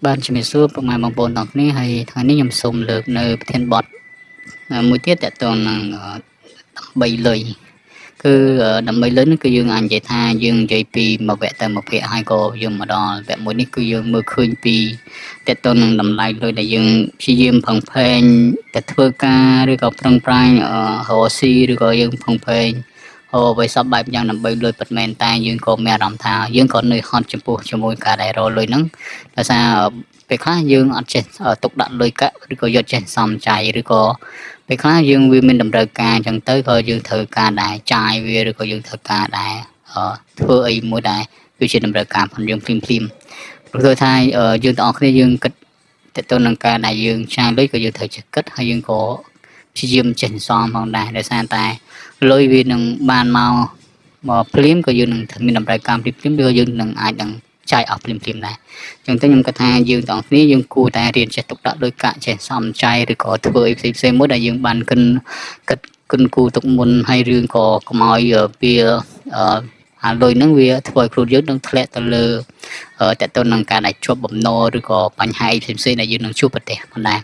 បាទជំរាបសួរពុកម៉ែបងប្អូនទាំងគ្នាហើយថ្ងៃនេះខ្ញុំសូមលើកនៅប្រធានបទមួយទៀតតកតងនឹងដើម្បីលុយគឺដើម្បីលុយនេះគឺយើងអាចនិយាយថាយើងនិយាយពីមួយវគ្គទៅមួយភាគហើយក៏យើងមកដល់វគ្គមួយនេះគឺយើងមើលឃើញពីតកតងនឹងតម្លៃលុយដែលយើងព្យាយាមផឹងផែងតែធ្វើការឬក៏ប្រឹងប្រែងរកស៊ីឬក៏យើងផឹងផែងអ្វីសពបែបយ៉ាងដើម្បីលុយពិតមែនតែយើងក៏មានអារម្មណ៍ថាយើងក៏នឿយហត់ចំពោះជាមួយការដែលរកលុយហ្នឹងដោយសារពេលខ្លះយើងអត់ចេះទុកដាក់លុយកាក់ឬក៏យកចេះសំចៃឬក៏ពេលខ្លះយើងវាមានតម្រូវការអញ្ចឹងទៅក៏យើងត្រូវការដែរចាយវាឬក៏យើងត្រូវការដែរធ្វើអីមួយដែរវាជាតម្រូវការផងយើងភ្លាមភ្លាមព្រោះថាយើងទាំងអស់គ្នាយើងគិតទៅទៅនឹងការដែលយើងចាយលុយក៏យើងត្រូវចេះគិតហើយយើងក៏ព្យាយាមចេះសន្សំផងដែរដោយសារតែលុយវានឹងបានមកមកភ្លាមក៏យើងនឹងមានតម្រូវការភ្លាមភ្លាមឬយើងនឹងអាចនឹងចាយអស់ភ្លាមភ្លាមដែរអញ្ចឹងទៅខ្ញុំគិតថាយើងទាំងគ្នាយើងគួរតែរៀនចេះទុកដាក់លុយកាក់ចេះសំចៃឬក៏ធ្វើអីផ្សេងផ្សេងមួយដែលយើងបានគិនគិតគិនគូទុកមុនហើយរឿងក៏កុំឲ្យវាអាលុយហ្នឹងវាធ្វើឲ្យខ្លួនយើងនឹងធ្លាក់ទៅលើតទៅនឹងការដែលជាប់បំណុលឬក៏បញ្ហាអីផ្សេងៗដែលយើងនឹងជួបប្រទះផងដែរ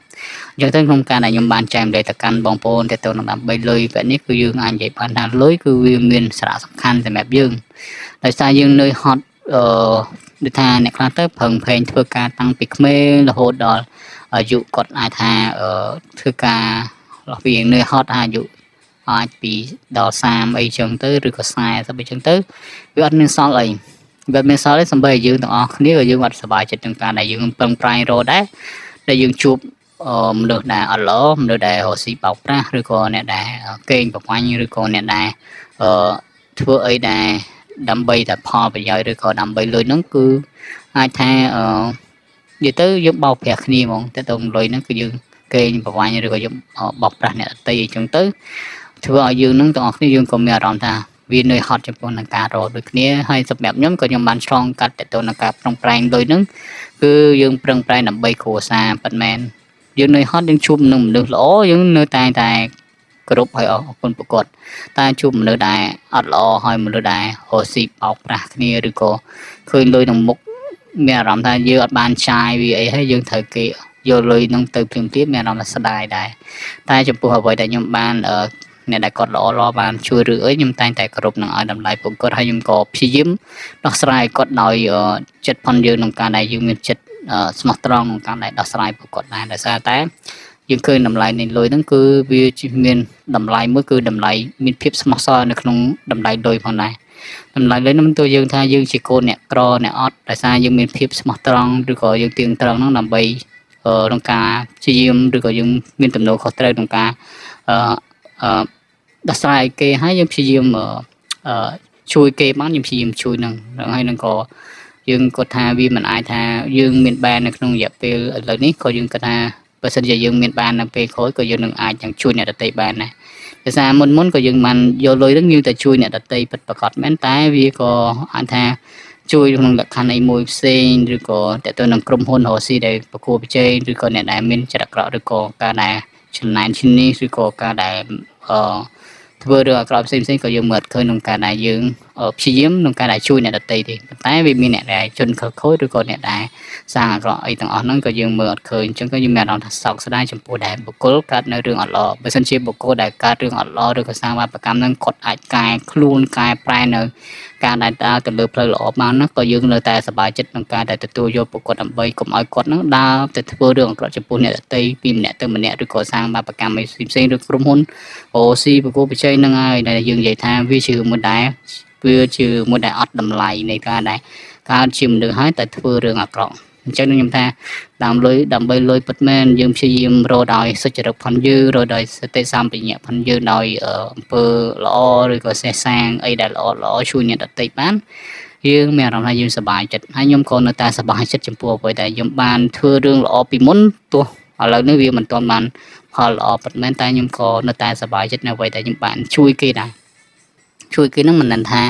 អញ្ចឹងទៅក្នុងការដែលខ្ញុំបានចែកម្លែកទៅកាន់បងប្អូនតទៅនឹងដើម្បីលុយបែបនេះគឺយើងអាចនិយាយបានថាលុយគឺវាមានសារៈសំខាន់សម្រាប់យើងដោយសារយើងនឿយហត់អឺដូចថាអ្នកខ្លះទៅប្រឹងប្រែងធ្វើការតាំងពីក្មេងរហូតដល់អាយុគាត់អាចថាធ្វើការវានឿយហត់អាយុអាចពីដល់30អីចឹងទៅឬក៏40អីចឹងទៅវាអត់មានសល់អីវាមានសល់ទេសំបីយើងទាំងអស់គ្នាក៏យើងអត់សប្បាយចិត្តនឹងការដែលយើងប្រឹងប្រែងរកដែរដែលយើងជួបមនុស្សដែលអត់ល្អមនុស្សដែលរកស៊ីបោកប្រាស់ឬក៏អ្នកដែលកេងប្រវ័ញ្ចឬក៏អ្នកដែលអឺធ្វើអីដែលដើម្បីតែផលប្រយោជន៍ឬក៏ដើម្បីលុយហ្នឹងគឺអាចថាអឺនិយាយទៅយើងបោកប្រាស់គ្នាហ្មងតែទៅលុយហ្នឹងគឺយើងកេងប្រវ័ញ្ចឬក៏យើងបោកប្រាស់អ្នកដទៃអីចឹងទៅធ្វើឲ្យយើងនឹងទាំងអស់គ្នាយើងក៏មានអារម្មណ៍ថាវានឿយហត់ចំពោះនឹងការរកដូចគ្នាហើយសម្រាប់ខ្ញុំក៏ខ្ញុំបានឆ្លងកាត់ទៅនឹងការប្រឹងប្រែងលុយហ្នឹងគឺយើងប្រឹងប្រែងដើម្បីគ្រួសារពិតមែនយើងនឿយហត់យើងជួបនឹងមនុស្សល្អយើងនៅតែតែគោរពហើយអរគុណប្រកបតែជួបមនុស្សដែលអត់ល្អហើយមនុស្សដែលរកស៊ីបោកប្រាស់គ្នាឬក៏ឃើញលុយក្នុងមុខមានអារម្មណ៍ថាយើងអត់បានចាយវាអីហើយយើងត្រូវគេយកលុយនឹងទៅភ្លាមៗមានអារម្មណ៍ថាស្ដាយដែរតែចំពោះអ្វីដែលខ្ញុំបានអ្នកដែលគាត់ល្អល្អបានជួយឬអីខ្ញុំតែងតែគោរពនឹងឲ្យតម្លៃពួកគាត់ហើយខ្ញុំក៏ព្យាយាមដោះស្រាយគាត់ដោយចិត្តផនយើងក្នុងការដែលយើងមានចិត្តស្មោះត្រង់ក្នុងការដែលដោះស្រាយពួកគាត់ដែរដោយសារតែយើងឃើញតម្លៃនៃលុយហ្នឹងគឺវាមានតម្លៃមួយគឺតម្លៃមានភាពស្មោះសរនៅក្នុងតម្លៃលុយផងដែរតម្លៃលុយហ្នឹងទោះយើងថាយើងជាកូនអ្នកក្រអ្នកអត់ដោយសារយើងមានភាពស្មោះត្រង់ឬក៏យើងទៀងត្រង់ហ្នឹងដើម្បីក្នុងការព្យាយាមឬក៏យើងមានទំនួលខុសត្រូវក្នុងការអឺដោះស្រាយគេហើយយើងព្យាយាមអឺជួយគេបានយើងព្យាយាមជួយនឹងហើយនឹងក៏យើងគាត់ថាវាមិនអាចថាយើងមានបាននៅក្នុងរយៈពេលឥឡូវនេះក៏យើងគាត់ថាបើសិនជាយើងមានបាននៅពេលក្រោយក៏យើងនឹងអាចនឹងជួយអ្នកដទៃបានដែរដោយសារមុនមុនក៏យើងបានយកលុយហ្នឹងយើងទៅជួយអ្នកដទៃពិតប្រាកដមែនតែវាក៏អាចថាជួយក្នុងលក្ខខណ្ឌអីមួយផ្សេងឬក៏តទៅនឹងក្រុមហ៊ុនរកស៊ីដែលប្រកួតប្រជែងឬក៏អ្នកដែលមានចរិតអាក្រក់ឬក៏ការដែលចំណែនឈ្នេះឬក៏ការដែលអឺធ្វើរឿងអាក្រក់ផ្សេងផ្សេងក៏យើងមើលឃើញក្នុងការដែលយើងព្យាយាមក្នុងការដែលជួយអ្នកដទៃទេប៉ុន្តែវាមានអ្នកដែលជនខិលខូចឬក៏អ្នកដែលសាងអាក្រក់អីទាំងអស់ហ្នឹងក៏យើងមើលអត់ឃើញអញ្ចឹងក៏យើងមានអារម្មណ៍ថាសោកស្ដាយចំពោះដែលបុគ្គលកើតនៅរឿងអត់ល្អបើសិនជាបុគ្គលដែលកើតរឿងអត់ល្អឬក៏សាងបាបកម្មហ្នឹងគាត់អាចកែខ្លួនកែប្រែនៅការដែលដើរទៅលើផ្លូវល្អបានណាក៏យើងនៅតែសប្បាយចិត្តក្នុងការដែលទទួលយកបុគ្គលដើម្បីកុំឲ្យគាត់ហ្នឹងដើរទៅធ្វើរឿងអាក្រក់ចំពោះអ្នកដទៃពីម្នាក់ទៅម្នាក់ឬក៏សាងបាបកម្មអីផ្សេងៗឬក្រុមហ៊ុនអូស៊ីប្រកួតប្រជែងហ្នឹងហើយដែលយើងនិយាយថាវាជាមួយដែរវាជាមួយដែលអត់តម្លៃនៃការដែលកើតជាមនុស្សហើយតែធ្វើរឿងអាក្រក់អញ្ចឹងខ្ញុំថាតាមលុយដើម្បីលុយពិតមែនយើងព្យាយាមរកដោយសុចរិតផងយើងរកដោយសតិសម្បញ្ញាផងយើងដោយអំពើល្អឬក៏សេះសាងអីដែលល្អល្អជួយអ្នកដទៃបានយើងមានអារម្មណ៍ថាយើងសប្បាយចិត្តហើយខ្ញុំក៏នៅតែសប្បាយចិត្តចំពោះអ្វីដែលខ្ញុំបានធ្វើរឿងល្អពីមុនទោះឥឡូវនេះវាមិនទាន់បានផលល្អពិតមែនតែខ្ញុំក៏នៅតែសប្បាយចិត្តនៅអ្វីដែលខ្ញុំបានជួយគេដែរជួយគេហ្នឹងមិនដឹងថា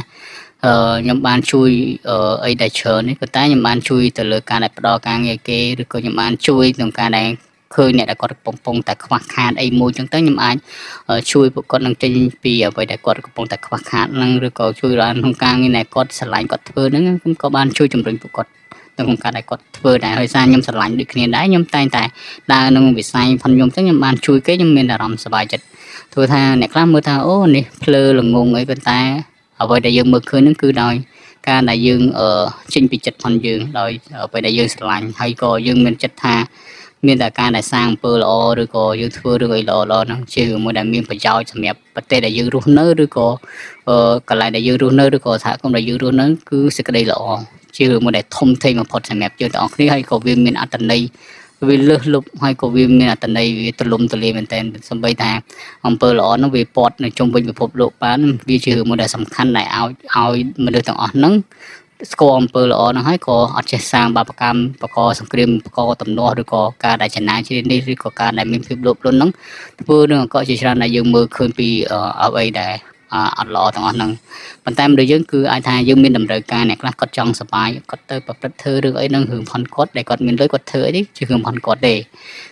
ខ្ញុំបានជួយអីដែលច្រើននេះប៉ុន្តែខ្ញុំបានជួយទៅលើការដែលផ្ដល់ការងារគេឬក៏ខ្ញុំបានជួយក្នុងការដែលឃើញអ្នកដែលគាត់កំពុងតែខ្វះខាតអីមួយចឹងទៅខ្ញុំអាចជួយពួកគាត់នឹងចេញពីអ្វីដែលគាត់កំពុងតែខ្វះខាតហ្នឹងឬក៏ជួយដល់ក្នុងការងារដែលគាត់ស្រឡាញ់គាត់ធ្វើហ្នឹងខ្ញុំក៏បានជួយជំរុញពួកគាត់ នៅក្នុងការដែលគាត់ធ្វើដែរហើយសារខ្ញុំស្រឡាញ់ដូចគ្នាដែរខ្ញុំតែងតែដើរក្នុងវិស័យផងខ្ញុំទៅខ្ញុំបានជួយគេខ្ញុំមានអារម្មណ៍សប្បាយចិត្តធ្វើថាអ្នកខ្លះមើលថាអូនេះភ្លើល្ងងអីប៉ុន្តែអ្វីដែលយើងមើលឃើញហ្នឹងគឺដោយការដែលយើងចេញពីចិត្តផងយើងដោយអ្វីដែលយើងស្រឡាញ់ហើយក៏យើងមានចិត្តថាមានតែការដែលសាងអំពើល្អឬក៏យើងធ្វើរឿងអីល្អៗហ្នឹងជារឿងមួយដែលមានប្រយោជន៍សម្រាប់ប្រទេសដែលយើងរស់នៅឬក៏កន្លែងដែលយើងរស់នៅឬក៏សហគមន៍ដែលយើងរស់នៅគឺសេចក្តីល្អជារឿងមួយដែលធំធេងបំផុតសម្រាប់យើងទាំងអស់គ្នាហើយក៏វាមានអត្ថន័យវាលើសលប់ហើយក៏វាមានអត្ថន័យវាទលំទលាយមែនទែនសំបីថាអំពើល្អនោះវាព័ទ្ធនៅជុំវិញពិភពលោកបានវាជារឿងមួយដែលសំខាន់ដែលឲ្យមនុស្សទាំងអស់ហ្នឹងស្គាល់អំពើល្អហ្នឹងហើយក៏អត់ចេះសាងបាបកម្មបកសង្គ្រាមបកទំនាស់ឬក៏ការដែលចំណាយជ្រាបនេះឬក៏ការដែលមានភាពលោភលន់ហ្នឹងធ្វើរឿងអាក្រក់ជាច្រើនដែលយើងមើលឃើញពីអ្វីដែលអត់ល្អទាំងអស់ហ្នឹងប៉ុន្តែមនុស្សយើងគឺអាចថាយើងមានតម្រូវការអ្នកខ្លះគាត់ចង់សប្បាយគាត់ទៅប្រព្រឹត្តធ្វើរឿងអីហ្នឹងរឿងផនគាត់ដែលគាត់មានលុយគាត់ធ្វើអីនេះជារឿងផនគាត់ទេ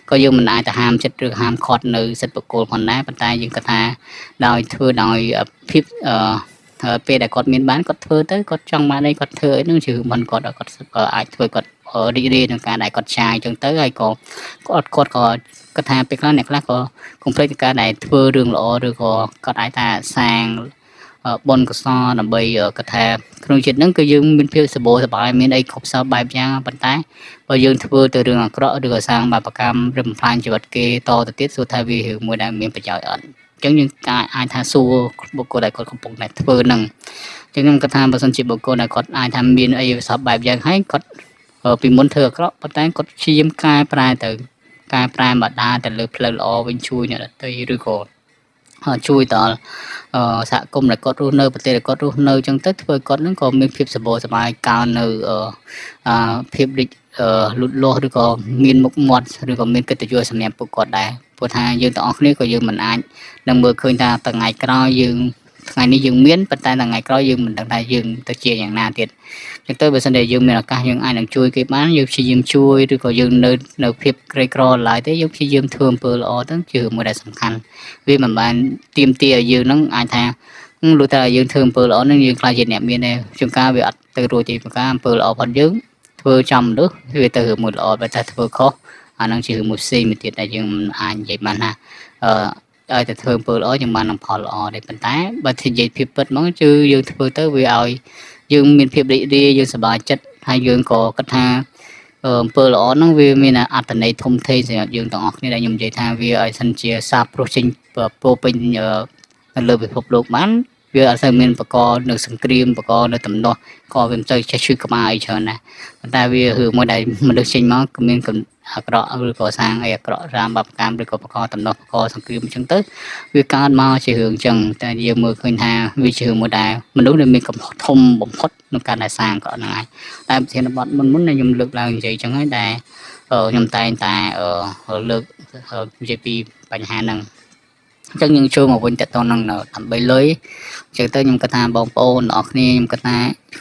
ក៏យើងមិនអាចទៅហាមចិត្តឬហាមឃាត់នៅសិទ្ធិបុគ្គលផងដែរប៉ុន្តែយើងគាត់ថាដោយធ្វើដោយភាពពេលដែលគាត់មានបានគាត់ធ្វើទៅគាត់ចង់បានអីគាត់ធ្វើអីហ្នឹងជារឿងរបស់គាត់គាត់អាចធ្វើគាត់រីករាយក្នុងការដែលគាត់ចាយអញ្ចឹងទៅហើយក៏គាត់គាត់ក៏គាត់ថាពេលខ្លះអ្នកខ្លះក៏កុំភ្លេចក្នុងការដែលធ្វើរឿងល្អឬក៏គាត់អាចថាសាងបុណ្យកុសលដើម្បីគាត់ថាក្នុងជាតិហ្នឹងគឺយើងមានភាពសម្បូរសប្បាយមានអីគ្រប់សពបែបយ៉ាងប៉ុន្តែបើយើងធ្វើទៅរឿងអាក្រក់ឬក៏សាងបាបកម្មឬបំផ្លាញជីវិតគេតទៅទៀតសួរថាវារឿងមួយដែលមានប្រយោជន៍អត់អញ្ចឹងយើងអាចថាសួរបុគ្គលដែលគាត់កំពុងតែធ្វើហ្នឹងអញ្ចឹងខ្ញុំគាត់ថាបើសិនជាបុគ្គលដែលគាត់អាចថាមានអីសពបែបយ៉ាងហើយគាត់ពីមុនធ្វើអាក្រក់ប៉ុន្តែគាត់ព្យាយាមកែប្រែទៅកែប្រែមកដើរទៅលើផ្លូវល្អវិញជួយអ្នកដទៃឬក៏ជួយដល់សហគមន៍ដែលគាត់រស់នៅប្រទេសដែលគាត់រស់នៅអញ្ចឹងទៅធ្វើគាត់នឹងក៏មានភាពសម្បូរសប្បាយកើននៅភាពរីកលូតលាស់ឬក៏មានមុខមាត់ឬក៏មានកិត្តិយសសម្រាប់ពួកគាត់ដែរព្រោះថាយើងទាំងអស់គ្នាក៏យើងមិនអាចនឹងមើលឃើញថាថ្ងៃក្រោយយើងថ្ងៃនេះយើងមានប៉ុន្តែថ្ងៃក្រោយយើងមិនដឹងថាយើងទៅជាយ៉ាងណាទៀតអញ្ចឹងទៅបើសិនជាយើងមានឱកាសយើងអាចនឹងជួយគេបានយើងព្យាយាមជួយឬក៏យើងនៅភាពក្រីក្រឡើយទេយើងព្យាយាមធ្វើអំពើល្អទៅជារឿងមួយដែលសំខាន់វាមិនបានទាមទារឲ្យយើងនឹងអាចថាលុះតែយើងធ្វើអំពើល្អនឹងយើងខ្លាចជាអ្នកមានទេជួនកាលវាអត់ទៅរួចទេជួនកាលអំពើល្អផងយើងធ្វើចំមនុស្សវាទៅរឿងមួយល្អបើតែធ្វើខុសអានឹងជារឿងមួយផ្សេងមួយទៀតដែលយើងមិនអាចនិយាយបានថាអឺឲ្យតែធ្វើអំពើល្អយើងបាននឹងផលល្អទេប៉ុន្តែបើនិយាយភាពពិតហ្មងគឺយើងធ្វើទៅវាឲ្យយើងមានភាពរីករាយយើងសប្បាយចិត្តហើយយើងក៏គិតថាអំពើល្អហ្នឹងវាមានអត្ថន័យធំធេងសម្រាប់យើងទាំងអស់គ្នាដែលខ្ញុំនិយាយថាវាឲ្យសិនជាសាបព្រោះចេញពោពេញនៅលើពិភពលោកបានវាអត់សូវមានបកនៅសង្គ្រាមបកនៅទំនាស់ក៏វាមិនសូវចេះឈឺក្បាលអីច្រើនដែរប៉ុន្តែវារឿងមួយដែលមនុស្សចេញមកក៏មានអាក្រក់ឬក៏សាងអីអាក្រក់រាមបាបកម្មឬក៏បកទំនាស់បកសង្គ្រាមអញ្ចឹងទៅវាកើតមកជារឿងអញ្ចឹងតែយើងមើលឃើញថាវាជារឿងមួយដែលមនុស្សដែលមានកំហុសធំបំផុតក្នុងការដែលសាងក៏ហ្នឹងហើយតែប្រធានបទមុនមុនខ្ញុំលើកឡើងនិយាយអញ្ចឹងហើយដែលខ្ញុំតែងតែលើកនិយាយពីបញ្ហាហ្នឹងអញ្ចឹងយើងចូលមកវិញតទៅនឹងដើម្បីលុយអញ្ចឹងទៅខ្ញុំគិតថាបងប្អូនទាំងអស់គ្នាខ្ញុំគិតថា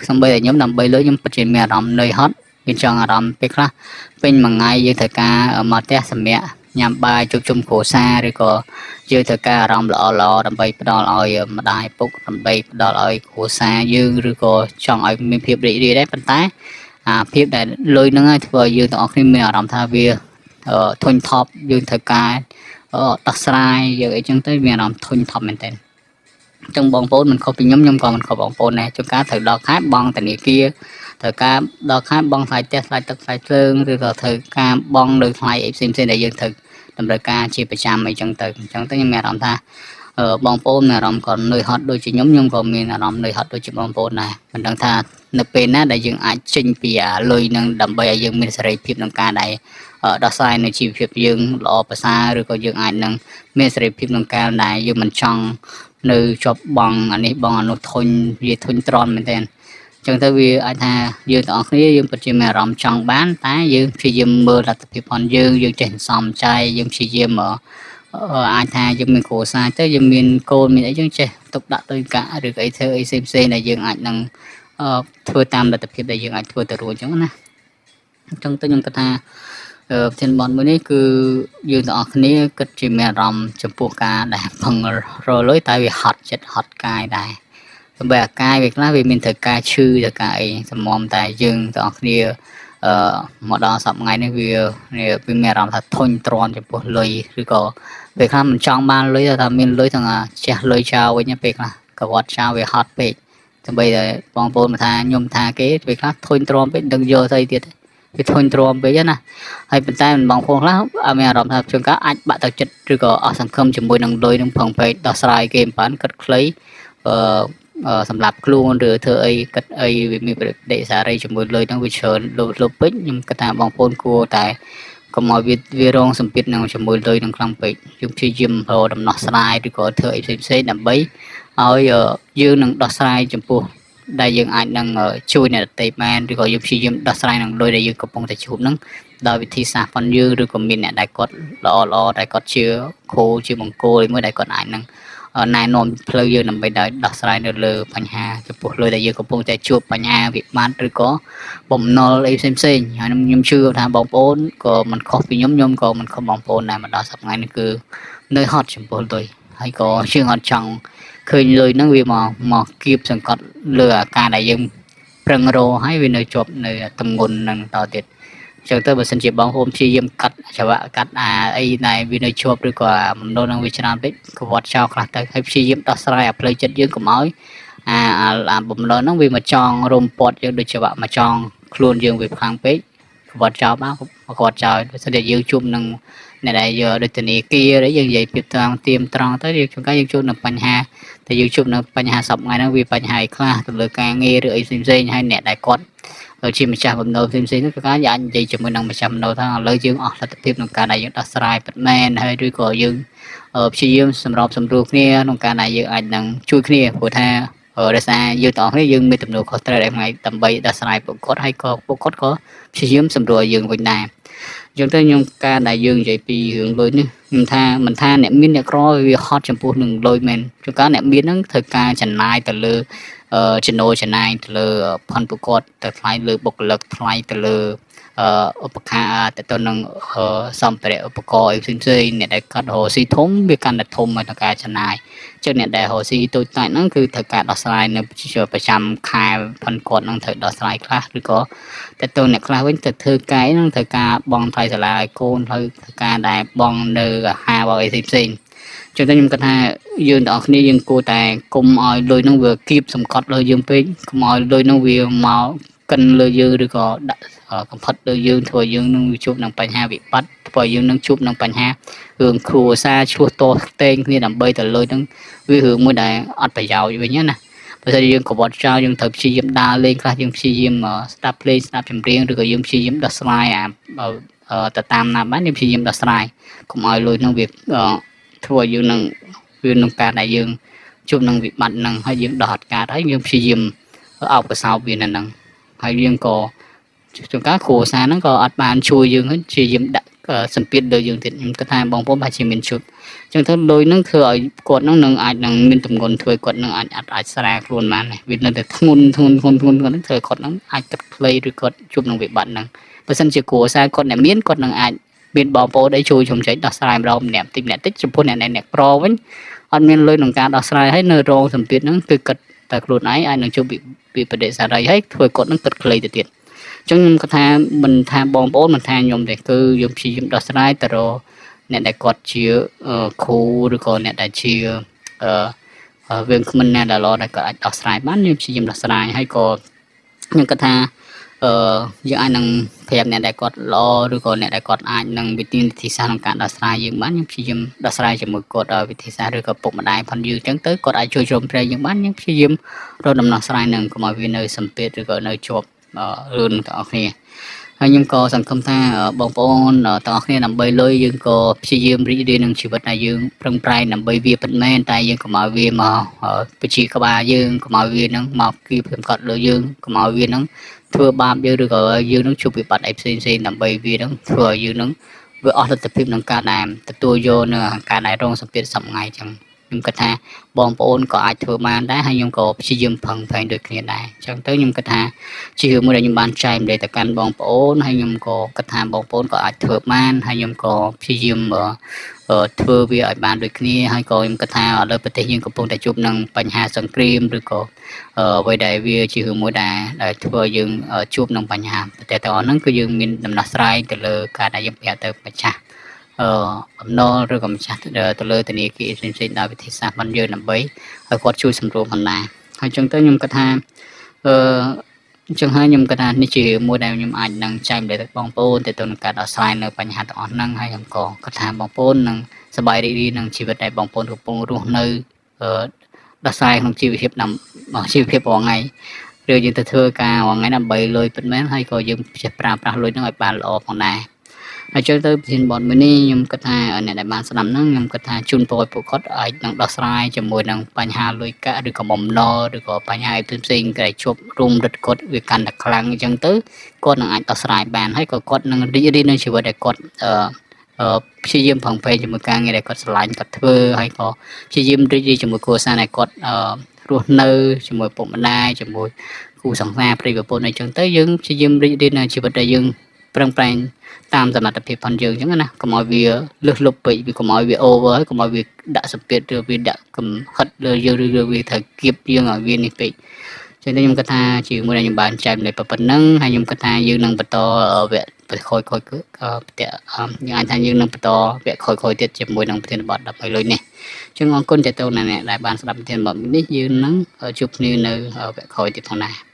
សំបីតែខ្ញុំដើម្បីលុយខ្ញុំពិតជាមានអារម្មណ៍នឿយហត់មានចង់អារម្មណ៍ពេលខ្លះពេញមួយថ្ងៃយើងត្រូវការមកផ្ទះសម្រាប់ញ៉ាំបាយជួបជុំគ្រួសារឬក៏យើងត្រូវការអារម្មណ៍ល្អៗដើម្បីផ្ដល់ឲ្យម្ដាយពុកដើម្បីផ្ដល់ឲ្យគ្រួសារយើងឬក៏ចង់ឲ្យមានភាពរីករាយដែរប៉ុន្តែអាភាពដែលលុយហ្នឹងហើយធ្វើឲ្យយើងទាំងអស់គ្នាមានអារម្មណ៍ថាវាធុញថប់យើងត្រូវការដោះស្រាយយើងអីចឹងទៅមានអារម្មណ៍ធុញថប់មែនទែនអញ្ចឹងបងប្អូនមិនខុសពីខ្ញុំខ្ញុំក៏មិនខុសបងប្អូនដែរជួនកាលត្រូវដល់ខែបង់ធនាគារត្រូវការដល់ខែបង់ថ្លៃផ្ទះថ្លៃទឹកថ្លៃភ្លើងឬក៏ត្រូវការបង់នៅថ្លៃអីផ្សេងៗដែលយើងត្រូវតម្រូវការជាប្រចាំអីចឹងទៅអញ្ចឹងទៅខ្ញុំមានអារម្មណ៍ថាបងប្អូនមានអារម្មណ៍ក៏នឿយហត់ដូចជាខ្ញុំខ្ញុំក៏មានអារម្មណ៍នឿយហត់ដូចជាបងប្អូនដែរមិនដឹងថានៅពេលណាដែលយើងអាចចេញពីអាលុយនឹងដើម្បីឲ្យយើងមានសេរីភាពក្នុងការដែលដោះស្រាយនៅជីវភាពយើងល្អប្រសើរឬក៏យើងអាចនឹងមានសេរីភាពក្នុងការដែលយើងមិនចង់នៅជាប់បងអានេះបងអានោះធុញវាធុញទ្រាន់មែនទែនអញ្ចឹងទៅវាអាចថាយើងទាំងអស់គ្នាយើងពិតជាមានអារម្មណ៍ចង់បានតែយើងព្យាយាមមើលលទ្ធភាពផងយើងយើងចេះសំចៃយើងព្យាយាមអាចថាយើងមានគ្រួសារទៅយើងមានកូនមានអីយើងចេះទុកដាក់លុយកាក់ឬក៏អីធ្វើអីផ្សេងផ្សេងដែលយើងអាចនឹងធ្វើតាមលទ្ធភាពដែលយើងអាចធ្វើទៅរួចអញ្ចឹងណាអញ្ចឹងទៅខ្ញុំគិតថាប្រធានបទមួយនេះគឺយើងទាំងអស់គ្នាគិតជាមានអារម្មណ៍ចំពោះការដែលពឹងរលុយតែវាហត់ចិត្តហត់កាយដែរសម្រាប់អាកាយវាខ្លះវាមានត្រូវការឈឺត្រូវការអីសម្មតែយើងទាំងអស់គ្នា អឺមកដល់សប្តាហ៍ថ្ងៃនេះវាវាមានអារម្មណ៍ថាធុញទ្រាន់ចំពោះលុយឬក៏ពេលខ្លះមិនចង់បានលុយថាមានលុយទាំងជះលុយចោលវិញពេលខ្លះកវត្តចោលវាហត់ពេកដើម្បីតែបងប្អូនមកថាខ្ញុំថាគេពេលខ្លះធុញទ្រាំពេកដឹងយកស្អីទៀតវាធុញទ្រាំពេកណាហើយប៉ុន្តែបងប្អូនខ្លះមានអារម្មណ៍ថាជួនកាលអាចបាក់ទឹកចិត្តឬក៏អស់សង្ឃឹមជាមួយនឹងលុយនឹងផងពេកដោះស្រាយគេមិនបានគិតខ្លីអឺសម្រាប់ខ្លួនឬធ្វើអីគិតអីវាមានបដិសារីជាមួយលុយហ្នឹងវាច្រើនលុបពេកខ្ញុំគិតថាបងប្អូនគួរតែកុំឲ្យវារងសម្ពាធនឹងជាមួយលុយនឹងខ្លាំងពេកយើងព្យាយាមរកដំណោះស្រាយឬក៏ធ្វើអីផ្សេងៗដើម្បីឲ្យយើងនឹងដោះស្រាយចំពោះដែលយើងអាចនឹងជួយអ្នកដទៃបានឬក៏យើងព្យាយាមដោះស្រាយនឹងលុយដែលយើងកំពុងតែជួបហ្នឹងដោយវិធីសាស្ត្រប៉ុនយើងឬក៏មានអ្នកដែលគាត់ល្អល្អដែលគាត់ជាគ្រូជាបង្គោលមួយដែលគាត់អាចនឹងណែនាំផ្លូវយើងដើម្បីដោះស្រាយនៅលើបញ្ហាចំពោះលុយដែលយើងកំពុងតែជួបបញ្ហាវិបត្តិឬក៏បំណុលអីផ្សេងផ្សេងហើយខ្ញុំជឿថាបងប្អូនក៏មិនខុសពីខ្ញុំខ្ញុំក៏មិនខុសបងប្អូនដែរមកដល់សប្តាហ៍នេះគឺនៅហត់ចំពោះលុយហើយក៏យើងអត់ចង់ឃើញលុយហ្នឹងវាមកមកគៀបសង្កត់លើអាការដែលយើងប្រឹងរកហើយវានៅជាប់នៅទម្ងន់ហ្នឹងតទៀតចឹងទៅបើសិនជាបងប្អូនព្យាយាមកាត់ច្រវាក់កាត់អាអីដែលវានៅជាប់ឬក៏អាមណ្ឌលហ្នឹងវាច្រើនពេកកវត្តចោលខ្លះទៅហើយព្យាយាមដោះស្រាយអាផ្លូវចិត្តយើងកុំឲ្យអាអាបំណុលហ្នឹងវាមកចង់រុំពាត់យើងដូចច្រវាក់មកចង់ខ្លួនយើងវាខ្លាំងពេកកវត្តចោលមកកវត្តចោលបើសិនជាយើងជួបនឹងអ្នកដែលយកដូចធនាគារយើងនិយាយពីត្រង់ទៀមត្រង់ទៅយើងជួនកាលយើងជួបនឹងបញ្ហាតែយើងជួបនឹងបញ្ហាសពថ្ងៃហ្នឹងវាបញ្ហាឯខ្លះទៅលើការងារឬអីផ្សេងៗហើយអ្នកដែលគាត់ជាម្ចាស់បំណុលផ្សេងៗនោះគឺការអាចនិយាយជាមួយនឹងម្ចាស់បំណុលថាឥឡូវយើងអស់លទ្ធភាពក្នុងការដែលយើងដោះស្រាយពិតមែនហើយឬក៏យើងព្យាយាមសម្របសម្រួលគ្នាក្នុងការដែលយើងអាចនឹងជួយគ្នាព្រោះថាដោយសារយើងទាំងអស់គ្នាយើងមានទំនួលខុសត្រូវដែរថ្ងៃដើម្បីដោះស្រាយពួកគាត់ហើយក៏ពួកគាត់ក៏ព្យាយាមសម្រួលយើងវិញដែរអញ្ចឹងទៅខ្ញុំការដែលយើងនិយាយពីរឿងលុយនេះខ្ញុំថាមិនថាអ្នកមានអ្នកក្រវាហត់ចំពោះនឹងលុយមែនជួនកាលអ្នកមានហ្នឹងត្រូវការចំណាយទៅលើចំណូលចំណាយទៅលើផនពួកគាត់ទៅថ្លៃលើបុគ្គលិកថ្លៃទៅលើឧបករណ៍ទៅនឹងសម្ភារៈឧបករណ៍អីផ្សេងៗអ្នកដែលកាត់រកស៊ីធំវាកាន់តែធំក្នុងការចំណាយចឹងអ្នកដែលរកស៊ីតូចតាចហ្នឹងគឺត្រូវការដោះស្រាយនៅប្រចាំខែផនគាត់ហ្នឹងត្រូវដោះស្រាយខ្លះឬក៏តែទៅអ្នកខ្លះវិញទៅធ្វើកែហ្នឹងត្រូវការបង់ថ្លៃសាលាឲ្យកូនត្រូវការដែលបង់នៅអាហារបង់អីផ្សេងៗចឹងទៅខ្ញុំគិតថាយើងទាំងអស់គ្នាយើងគួរតែកុំឲ្យលុយហ្នឹងវាគៀបសង្កត់លើយើងពេកកុំឲ្យលុយហ្នឹងវាមកកិនលើយើងឬក៏ដាក់កំផិតលើយើងធ្វើឲ្យយើងនឹងជួបនឹងបញ្ហាវិបត្តិធ្វើឲ្យយើងនឹងជួបនឹងបញ្ហារឿងគ្រួសារឆ្លោះតតេងគ្នាដើម្បីទៅលុយហ្នឹងវារឿងមួយដែលអត់ប្រយោជន៍វិញណាបើស្អីយើងកវត្តចោលយើងត្រូវព្យាយាមដើរលេងខ្លះយើងព្យាយាមស្ដាប់ភ្លេងស្ដាប់ចម្រៀងឬក៏យើងព្យាយាមដោះស្រាយអាទៅតាមណាបានយើងព្យាយាមដោះស្រាយកុំឲ្យលុយហ្នឹងវាធ្វើឲ្យយើងនឹងវានឹងការដែលយើងជួបនឹងវិបត្តិហ្នឹងហើយយើងដោះអត់កើតហើយយើងព្យាយាមអោបកសោបវានៅហ្នឹងហើយយើងក៏ជួនកាលគ្រួសារហ្នឹងក៏អត់បានជួយយើងហ្នឹងព្យាយាមដាក់សម្ពាធលើយើងទៀតខ្ញុំគិតថាបងប្អូនប្រហែលជាមានជួបអញ្ចឹងទៅលុយហ្នឹងធ្វើឲ្យគាត់ហ្នឹងនឹងអាចនឹងមានទម្ងន់ធ្វើគាត់នឹងអាចអាចស្រាលខ្លួនបានវានៅតែធ្ងន់ធ្ងន់ធ្ងន់ធ្ងន់ហ្នឹងធ្វើគាត់ហ្នឹងអាចគិតខ្លីឬគាត់ជួបនឹងវិបត្តិហ្នឹងបើសិនជាគ្រួសារគាត់អ្នកមានគាត់នឹងអាចមានបងប្អូនអីជួយជំរុញដោះស្រាយម្ដងម្នាក់តិចម្នាក់តិចចំពោះអ្នកអ្នកក្រវិញអត់មានលុយក្នុងការដោះស្រាយហើយនៅរងសម្ពាធហ្នឹងគឺគិតតែខ្លួនឯងអាចនឹងជួបវិបត្តិសារីហើយធ្វើគាត់នឹងគិតខ្លីទៅទៀតចឹងខ្ញុំគាត់ថាមិនថាបងប្អូនមិនថាខ្ញុំទេគឺយើងព្យាយាមដោះស្រាយទៅរកអ្នកដែលគាត់ជាគ្រូឬក៏អ្នកដែលជាវៀងគ្មិនណាដែលល្អដែលគាត់អាចដោះស្រាយបានយើងព្យាយាមដោះស្រាយហើយក៏ខ្ញុំគិតថាយើងអាចនឹងប្រាប់អ្នកដែលគាត់ល្អឬក៏អ្នកដែលគាត់អាចនឹងវិធីសាស្ត្រក្នុងការដោះស្រាយយើងបានយើងព្យាយាមដោះស្រាយជាមួយគាត់ដោយវិធីសាស្ត្រឬក៏ពុកម្ដាយផងយើងអញ្ចឹងទៅគាត់អាចជួយជ្រោមជ្រែងយើងបានយើងព្យាយាមរកដំណោះស្រាយនឹងកុំឲ្យវានៅសម្ពាធឬក៏នៅជាប់រឿងទាំងអស់គ្នាហើយខ្ញុំក៏សង្ឃឹមថាបងប្អូនទាំងអស់គ្នាដើម្បីលុយយើងក៏ព្យាយាមរីករាយនឹងជីវិតដែលយើងប្រឹងប្រែងដើម្បីវាពិតមែនតែយើងកុំឲ្យវាមកពជាក្បាលយើងកុំឲ្យវានឹងមកគៀបសង្កត់លើយើងកុំឲ្យវានឹងធ្វើបាបយើងឬក៏យើងនឹងជួបវិបត្តិអីផ្សេងៗដើម្បីវានឹងធ្វើឲ្យយើងនឹងវាអស់លទ្ធភាពក្នុងការដែលទទួលយកនៅការដែលរងសម្ពាធសប្តាហ៍ថ្ងៃចឹងខ្ញុំគិតថាបងប្អូនក៏អាចធ្វើបានដែរហើយខ្ញុំក៏ព្យាយាមប្រឹងប្រែងដូចគ្នាដែរអញ្ចឹងទៅខ្ញុំគិតថាជារឿងមួយដែលខ្ញុំបានចែករំលែកទៅកាន់បងប្អូនហើយខ្ញុំក៏គិតថាបងប្អូនក៏អាចធ្វើបានហើយខ្ញុំក៏ព្យាយាម ធ្វើវាឲ្យបានដូចគ្នា។ ហើយក៏ខ្ញុំគិតថា ឥឡូវប្រទេសយើងកំពុងតែជួបនឹងបញ្ហាសង្គ្រាម ឬក៏អ្វីដែលវាជារឿងមួយដែលធ្វើឲ្យយើងជួបនឹងបញ្ហាប្រទេសទាំងអស់ហ្នឹង គឺយើងមានដំណោះស្រាយទៅលើការដែលយើងប្រាប់ទៅម្ចាស់អឺអំណរ ឬក៏ម្ចាស់ទៅលើធនាគារផ្សេងៗ ដោយវិធីសាស្ត្ររបស់យើង ដើម្បីឲ្យគាត់ជួយសម្រួលផងដែរ។ ហើយចឹងទៅខ្ញុំគិតថា អឺអញ្ចឹងហើយខ្ញុំគិតថា នេះជាមួយដែលខ្ញុំអាចនឹងចែកម្លែកទៅបងប្អូន ទៅនឹងការដោះស្រាយនៅបញ្ហាទាំងអស់ហ្នឹង។ ហើយខ្ញុំក៏គិតថា បងប្អូននឹងសប្បាយរីករាយនឹងជីវិតដែលបងប្អូនកំពុងរស់នៅ ដោះស្រាយក្នុងជីវភាពតាមជីវភាពរាល់ថ្ងៃ ឬយើងទៅធ្វើការរាល់ថ្ងៃដើម្បីលុយពិតមែន ហើយក៏យើងចេះប្រើប្រាស់លុយហ្នឹងឲ្យបានល្អផងដែរ។ ហើយចូលទៅប្រធានបទមួយនេះ ខ្ញុំគិតថាអ្នកដែលបានស្ដាប់ហ្នឹង ខ្ញុំគិតថាជូនពរឲ្យពួកគាត់អាចនឹងដោះស្រាយជាមួយនឹងបញ្ហាលុយកាក់ ឬក៏បំណុល ឬក៏បញ្ហាផ្សេងៗដែលជួបរុំរិតគាត់វាកាន់តែខ្លាំង អញ្ចឹងទៅគាត់នឹងអាចដោះស្រាយបាន ហើយក៏គាត់នឹងរីករាយនឹងជីវិតដែលគាត់អឺព្យាយាមប្រឹងប្រែងជាមួយការងារដែលគាត់ស្រឡាញ់គាត់ធ្វើ ហើយក៏ព្យាយាមរីករាយជាមួយគ្រួសារដែលគាត់រស់នៅជាមួយពុកម្ដាយ ជាមួយគូសង្សារប្រិយប្រពន្ធអីចឹងទៅ។ យើងព្យាយាមរីករាយនៅជីវិតដែលយើងប្រឹងប្រែងតាមសមត្ថភាពផងយើងអញ្ចឹងណា កុំឲ្យវាលើសលប់ពេក វាកុំឲ្យវា over ហើយកុំឲ្យវាដាក់សម្ពាធ ឬវាដាក់កំហិតលើយើង ឬវាត្រូវគៀបយើងឲ្យវានេះពេក។ ចឹងខ្ញុំគិតថា ជាមួយដែលខ្ញុំបានចែកម្លែកប៉ុណ្ណឹង ហើយខ្ញុំគិតថា យើងនឹងបន្តវគ្គក្រោយៗ គឺផ្ទះយើងអាចថាយើងនឹងបន្តវគ្គក្រោយៗទៀត ជាមួយនឹងប្រធានបទ 13 លុយនេះ។ ចឹងអរគុណទៅអ្នកដែលបានស្ដាប់ប្រធានបទនេះ យើងនឹងជួបគ្នានៅវគ្គក្រោយទៀតផងដែរ។